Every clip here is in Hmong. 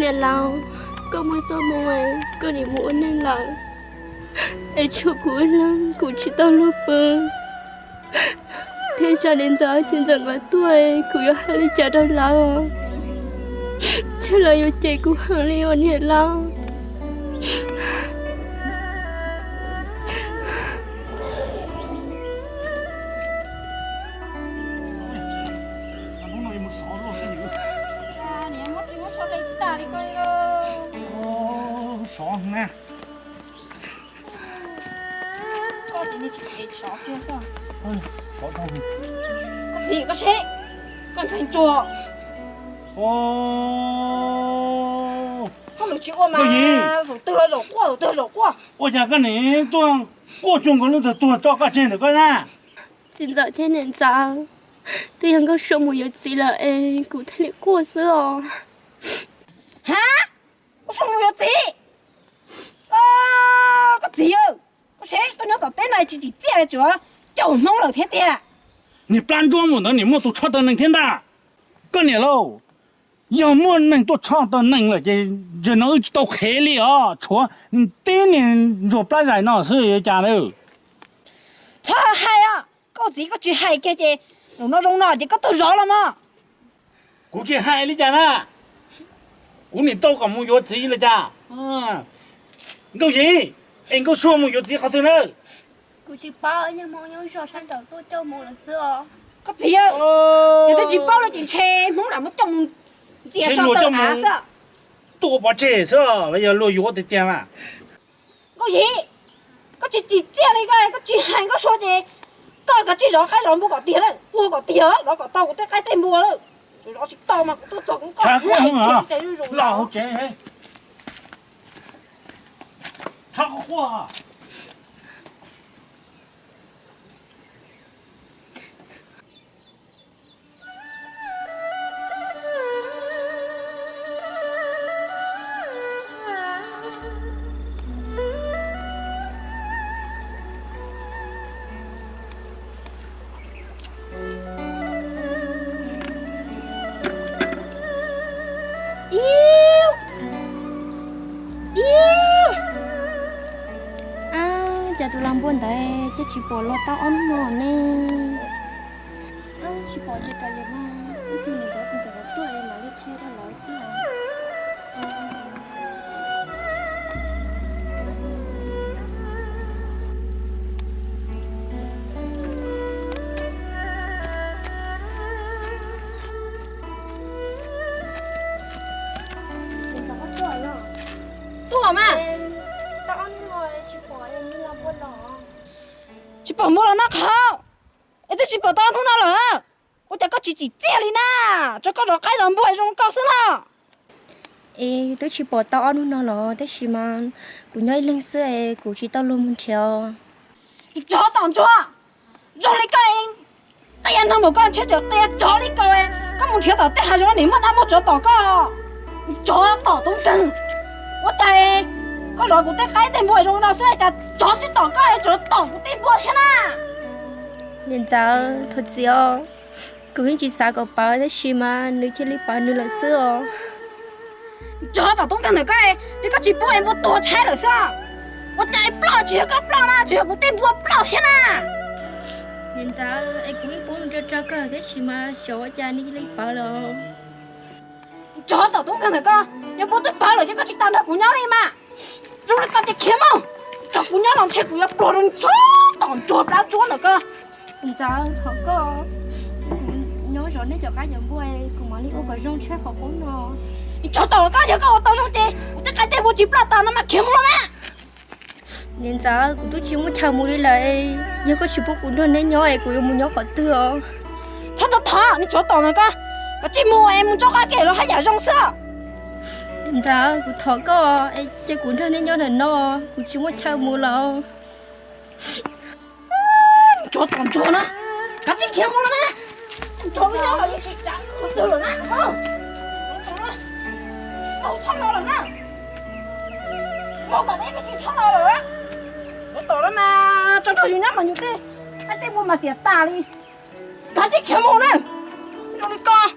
Niam laus, koj muaj txoj hmoo es koj niam mus ua neej lawm, es tshuav kuv ib leeg kuv tsis tau luag pw. Thiab tsam niam ntxawm txiv ntxawm nkawd tuaj, kuv yuav hais li cas rau lawv? Ntshe lawv yuav cem kuv heev li os niam laus. Koj txiv, koj seb, koj ntxhais ntsuag. Koj lus tsis ua mas, zaum twg los zaum quaj, zaum twg los zaum quaj. Ua cas koj niam tuaj quaj xyoo nkaus lub twg tuag tso koj tseg ntawm koj na? Txiv ntxawm thiab niam ntxawm, twb yog Nkauj Sua mus yuav txiv lawm es kuv thiaj li quaj xwb os. Ha, Nkauj Sua mus yuav txiv? Koj txiv, koj seb koj nyob tom teb no tsis tsim txiaj li, tsuas caum Hmoob lawm thiab tiag. Niag plab ntsuab mus ntawd nim muaj tus tshoj tawg neeg thiab ntag. Koj niam lauj, yog muaj neeg tuaj tshoj tawg neeg lawm ces zaum no wb tsis tau qhev li os, tshuav tib niag ntsuag plab zais no xwb yuav cas na. Txhob hais os, koj txiv koj tsis hais kiag ces zaum no zoo no ces koj tuaj zov los mas. Kuv tsis hais li cas na, kuv nim tau kom mus yuav txiv li cas. Nkauj Yiv, es Nkauj Sua mus yuav txiv qhov twg na? Kuv tsis paub, yog Hmoob nyob zos sab nraud tuaj coj mus lawm xwb os. Koj txiv, yog twb tsis paub li ces ntshe Hmoob lam muab coj mus ntxias tso tawm av xwb. Tuaj ua pov tseg xwb los yog luag yuav tiag tiag mas. Nkauj Yiv, koj tsis tsim txiaj li koj, koj tsis hais Nkauj Sua ces koj kav tsij zov qaib zov npua kom tiag lawm, ua kom tiag zov kom tau kuv tej qaib tej npua lawm. Zov tsis tau mas kuv tuaj txog kuv koj los hauv tsev. Ib, ib, ab, cas tus lau npua ntawd twb tsis pom los tau ob hnub no ne? Tsis pom ces kav liam mas, ib pliag niam ntxawm tus ntxawm tuaj es mam li qhia rau lawv xwb os. Tuaj mas. Tsis pom npua los noj qhauv, es twb tsis pom tau ob hnub no lawm. Ua cas koj tsis tsim txiaj li na? Tso koj zov qaib zov npua zoo koj xwb los. Es twb tsis pom tau ob hnub no los, tab sis mas kuv nyob ib leeg xwb es kuv tsis tau luag mus nrhiav. Tsov tom ntsuag, zoo li koj, qia no mas koj ntshe tseem qia tsov li koj. Koj mus nrhiav tom tej hav zoov nim muaj dab muaj tsov tom koj. Tsov tom tub nkeeg, ua cas koj zov kuv tej qaib tej npua zoo no xwb cas tsov tsis tom koj, tsov tom kuv tej npua thiab na? Niam ntxawm, thov txim os, kuv yeej tsis xav kom pawv tab sis mas nws cia li pawv nws lawm xwb os. Tsov tom tub nkeeg ntawm koj, ces koj tsis pub es npua tuag tshaib lawm xwb. Ua cas es ploj tsis yog koj ploj na, tsis yog kuv tej npua ploj thiab na. Niam ntxawm, es kuv yeej pub nws rau kawg tab sis mas xyov ua cas nws cia li pawv lawm. Tsov tom tub nkeeg ntawm koj, yog npua twb pawv lawm ces koj tsis tas nrog kuv nyob li mas. Zoo li koj ces khiav mus, tso kuv nyob los ntshe kuv yuav pluag rau tsov tom ntsuag plab tsuab ntawm koj. Ntxawm, thov koj, kuv nyob zov nej cov qaib cov npua, kuv mam li ua kom zoo tshaj qhov qub no. Tsov tom koj, yog koj ua tau zoo ces kuv tej qaib tej npua tsis ploj tas no mas khiav mus los mas. Niam ntxawm, kuv twb tsis muaj chaw mus li lawm, yog koj tsis pub kuv nrog neb nyob es kuv yuav mus nyob qhov twg os? Txhob thov, niag tsov tom ntawm koj, koj cia li mus es mus tso qab ke los haj yam zoo xwb. Niam ntxawm, kuv thov koj es cia kuv nrog neb nyob ntawm no, kuv tsis muaj chaw mus lawm. Tsov tom ntsuag na, koj cia li khiav mus los na. Tsov nyob los yeej tsis tsav qhov twg lawm na. Txhob los lawm na. Mus kom deb, tsis txhob los lawm. Mus tom no mas tso nrog yus nyob mas yus tej, tej npua mas xiam tas li. Koj cia li khiav mus na. Zoo li koj,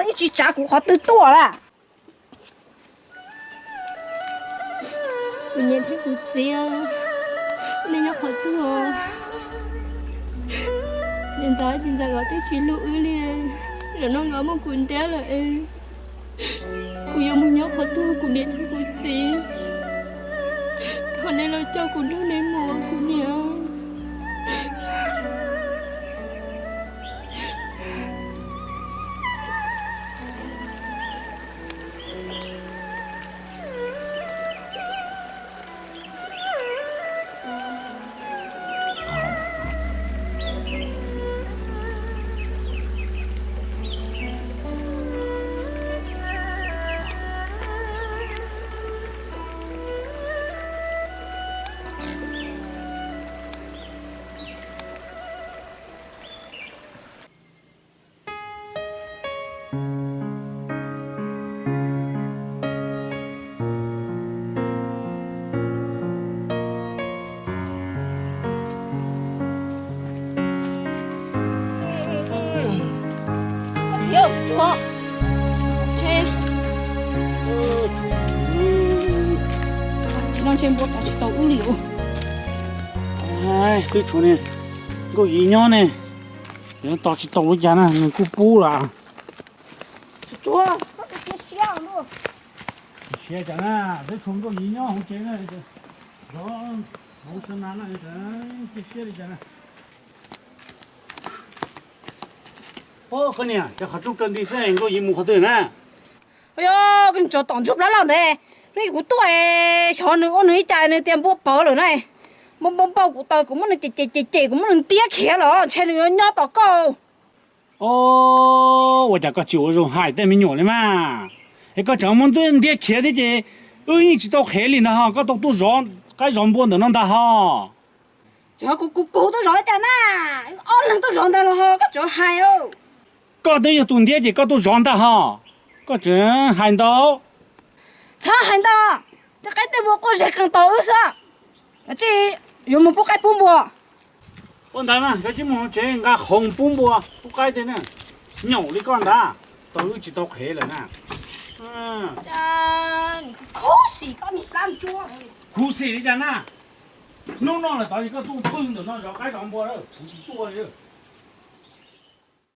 yeej tsis tsav kuv qhov twg tuaj lawm. Kuv niam thiab kuv txiv, nej nyob qhov twg? Niam ntxawm, niam ntxawm nkawd twb tsis hlub wb li, lawm no nkawd muab kuv ntiab lawm es kuv yuav mus nyob qhov twg kuv niam thiab kuv txiv? Thov nej los coj kuv nrog nej mus kuv niam. Ntshe npua tod tsis tau wb li os. Twb tshuav Nkauj Yiv nyob ne, tos tsis tau li cas na, nws kuj pub lawm. Siab cas na, twb tshuav Nkauj Yiv nyob hauv tsev na, zov hauv xab na na, cia siab li cas na. Koj niam, cas qhov rooj kaw nti xwb, Nkauj Yiv mus qhov twg na? Yog, koj niam, tsov tom ntsuag plab loj ntawd, hnub ib kuv tuaj xyov nws ua nws ib cas nws tias npua pawv lawm na. Npau npau npau kuv taws, kuv muab nws cem cem cem cem, kuv muab nws ntiab khiav lawm, ntshe nws yuav nyob tos koj. Ua cas koj tsis ua zoo hais tej me nyuam li mas? Es koj tseem muab ntiab khiav thiab ces wb yeej tsis tau qhev li ntag ho, koj tau tuaj zov qaib zov npua ntawm no ntag ho. Kuv, kuv, kuv tuaj zov cas na? Ob leeg tuaj zov ntag los ho koj tseem hais. Koj twb yog tus ntiab ces koj tuaj zov ntag ho, koj tseem hais ntau. Txhob hais ntau, tej qaib tej npua quaj zeg qees tos wb xwb. Kav tsij yuav mus pub qaib pub npua. Ua ntawd mas kav tsij mus tsev nqa khoom pub npua pub qaib tej na. Nyaum li koj ntag, tau wb tsis tau qhev lawm na. Khuv xim koj niag plab ntsuab. Khuv xim li cas na? Hnub no lawm tod koj tuaj pw ntawm no zov qaib zov npua, kuv tsis tuaj li.